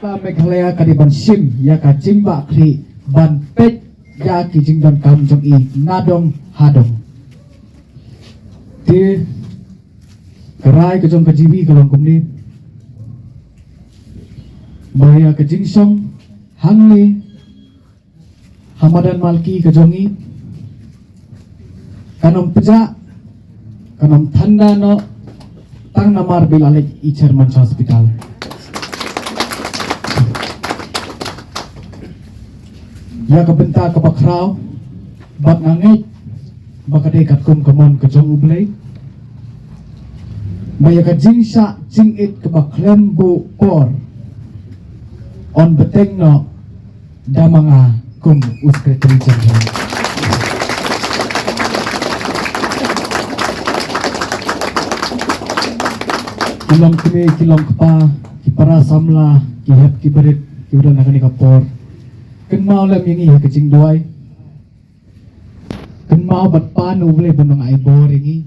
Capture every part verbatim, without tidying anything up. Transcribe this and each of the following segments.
Meghalaya ka dei ban shim ïa ka jingbakla ban peit ïa ki jingdonkam jong i nadong hadong. Te ka rai ka jong ka GB ka long kumne, ba ïa ka jingshong hangne ha madan Malki ka jong i kan ym pjah, kan ym thanda noh tang namar ba i la leit i chairman hospital. Ïa ka bynta kaba khraw bad nga ngeit ba ka dei katkum ka mon ka jong U Blei, ba ïa ka jingshah jingit kaba khlem buh por yn bteng noh da ma nga kum u Secretary General. Ki long kmie, ki long kpa, ki para samla, ki hep ki barit kiba don ha kane ka por, kynmaw lem ïa ngi ha ka jingduwai. Kynmaw bad pan U Blei ban ai bor ïa ngi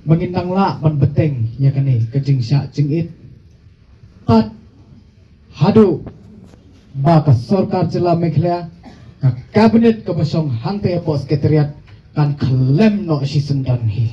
ba ngin nang lah ban bteng ïa kane ka jingshah jingit. Pat haduh ba ka sorkar jylla Meghalaya, ka cabinet kaba shong hangta hapoh Secretariat kan khlem noh shisien don hi.